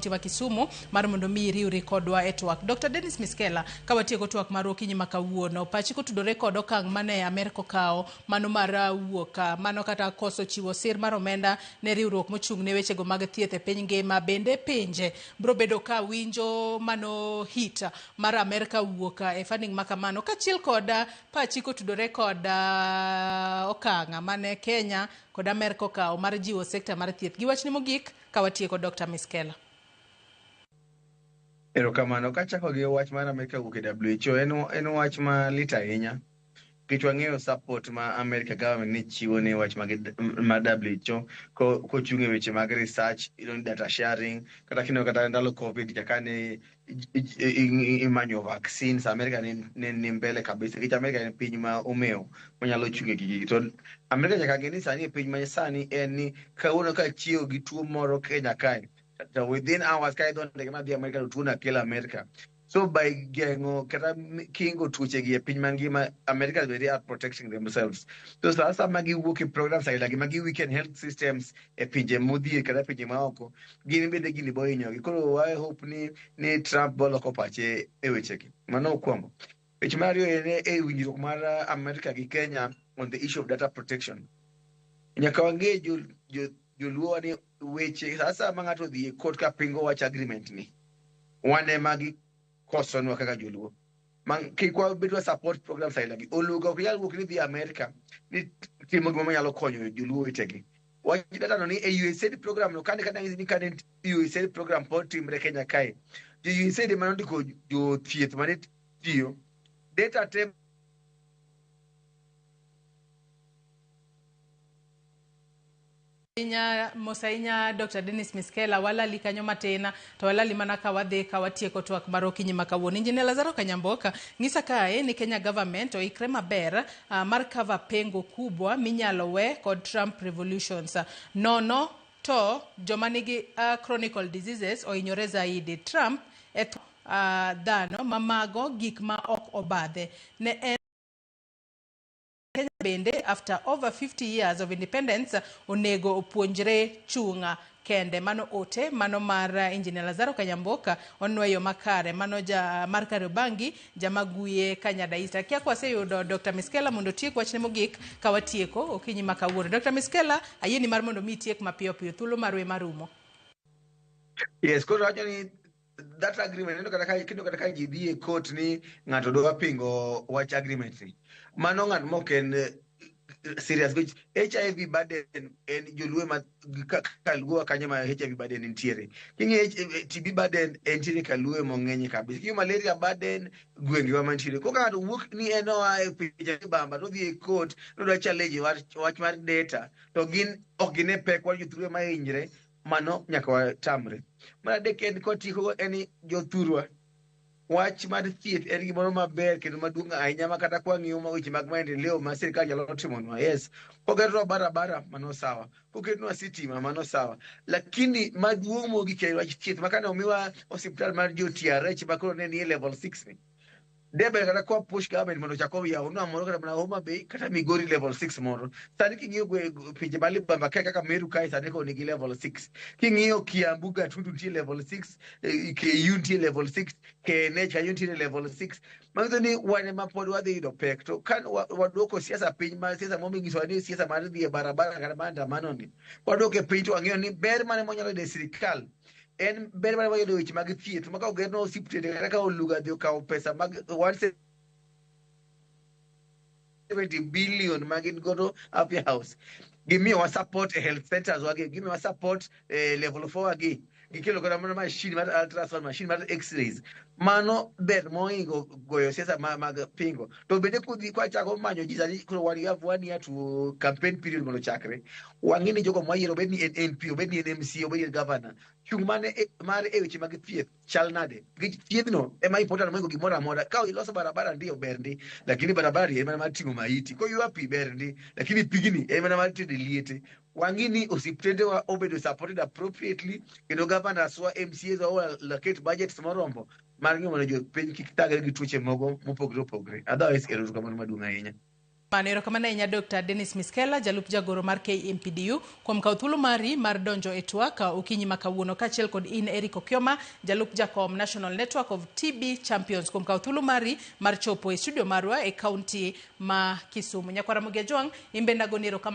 kaunti ma Kisumu mar mondo mi iriwri kodwa e twak. Dr. Dennis Miskela, ka watieko twak mar okinyi ma kawuono, pachi kotudore kod okang' mane Amerka okawo mano mar wuok mano kata koso chiwo sir mar omenda ne riwruok mochung' ne wechego mag thieth e piny ngima, bende pinje bro bedo ka winjo mano hit mar Amerka wuok e funding ma kamano, kaachiel kod pachi kotudore kod okang' mane Kenya kod Amerka okawo mar jiwo sekta mar thieth. Gi wachni mogik ka watieko Dr. Miskela. Erokamano. Kachako gi wach mar Amerka wuok e WHO, en wach malit ahinya. Nikech wang'eyo support ma America government ne chiwo ne wach mag mar WHO kochung' e weche mag research, data sharing, kata kineno kata ndalo COVID kaka ne imanyo vaccines, America ne mbele kabisa. Nikech America en piny ma omewo manyalo chung' e gigi. To America nyaka ng'e ni sani e piny ma sani en ni kawuono ka chiewo gi tuo moro Kenya kae, to within hours ka idho ndege madhi America to tuo no akelo America. So by geng'o kata kingo tuoche gi e piny mangima, America bende are protecting themselves. So sasa ma giwuok e programs aila gi magi weaken health systems e pinje modhier kata pinje maoko, gin bende gini bo hinyogi. Koro I hope ni Trump bo loko pache e wechegi. Mano mokwongo. Weche mar ariyo en e winjruok mar America gi Kenya on the issue of data protection. Nyaka wang'e joluo ni weche sasa ma ng'ato odhi e court ka pingo wach agreement ni, wan ema gikosonwa kaka joluo. Kik wabed wa support programs aila gi. Oluga ok nyal wuok ni dhi America ni timo gima nyalo konyo joluo wetegi. Wach data no ni e USAID program no kane kata ni kane USAID program pod timre Kenya kae. Jo USAID ema nondiko jothieth mane tiyo. Data te Inya mos ahinya Dr. Dennis Miskela, walali kanyo matin to walali mana ka wadhi ka watieko twak mar okinyi ma kawuono. Engineer Lazaro Kanyamboka ng'isa kae ni Kenya government oikre maber mar cover pengo kubwa minyalo we kod Trump revolutions. Nono to joma nigi chronic diseases ohinyore zaidi. Trump e dhano mamago gik ma ok obadhe. Ne en Kenya bende after over 50 years of independence onego opuonjre chung' kende. Mano ote mano mar Engineer Lazaro Kanyamboka onweyo makare mano ja mar Kariobangi jamaguye Kanyada East. Akia kwaseyudo Dr. Miskela mondo otiek wachne mogik ka watieko okinyi ma kawuono. Dr. Miskela, ayieni mar mondo mi itiek mapiyo piyo thuolo marwe marumo. Yes, koro wacho ni that agreement neno kata ka kendo kata ka ji dhi e court ni ng'ato dwa pingo wach agreement ni. Mano ng'at mok en serious which HIV burden en joluo ma kaluo kanyo ma HIV burden nitiere. King'iyo TB burden entiere kaluo mong'eny kabisa. King'iyo malaria burden gwengewa mantiere. Koro ka ng'ato wuok ni en oa e pinje bamba to odhi e court nodwa challenge wach mar data to gin ok gine pek war jothurwa ma hinyre, mano nyaka watamre. Mar adek en kwatieko en ni jothurwa wach mar thieth en gimoro maber kendo maduong' ahinya ma kata kwang'iyo ma weche mag maendeleo ma sirikal nyalo timonwa. Yes, koketnwa barabara mano sawa, koketnwa sitima mano sawa, lakini maduong' mogik en wach thieth ma kane omiwa osiptal mar jo TRH ma koro ne nie level 6 ni, de ber kata kwa push government mondo ochak oyawnwa moro kata mana Homa Bay kata Migori level 6 moro. Sani king'iyo pinje ma libamba kae kaka Meru kae sani koro nigi level 6. King'iyo Kiambu Gatundu nitie level 6, KU nitie level 6, KNH kanyo nitie level 6. Manyiso ni wan ema pod wadhi yudo pek. To ka waduoko siasa piny ma siasa mominyisowa ni siasa mar dhi e barabara kata maandamano ni, waduoke piny to wang'eyo ni ber mane mwanyalo yudo e sirikal en ber mane wayudo e weche mag thieth ma ka ogerna osiptende kata ka Oluga dhi okawo pesa mag 170 billion ma gin godo Afya House, gimiyowa support e health centers wagi, gimiyowa support e level 4 wagi, gikelo kata mana machine mar ultrasound, machine mar x-rays. Mano ber mohingo goyo siasa mag pingo. To bende kudhi kwachako manyo ji sani koro wan have 1 year to campaign period mondo ochakre. Wang'e ni jogo mwayiero obed ni en MP, obed ni en MCA, obed ni en governor, chung' mane mare e weche mag thieth chal nade? Nikech thiethno ema important mohingo gimoro amora. Ka iloso barabara ndiyo ber ndi, lakini barabara ni en mana mar ting'o maiti. Koywa pi ber ndi, lakini pigni en mana mar tedo liete. Wang'i ni osiptendewa obedo supported appropriately kendo governors wa, MCAs wa allocate budgets moromo mar ng'iyo mondo jopiny kik thagre gi tuoche mogo mopogre opogre. Otherwise, erokamano maduong' ahinya. Mano erokamano ahinya Dr. Dennis Miskellah, jalup jagoro mar KMPDU, kuom kawo thuolo mari mar donjo e twak okinyi ma kawuono, kaachiel kod in Eric Okioma, jalup jakom National Network of TB Champions, kuom kawo thuolo mari mar chopo e studio marwa e kaunti ma Kisumu. Nyakwara Ramogi Ajwang', in bende agoni erokamano.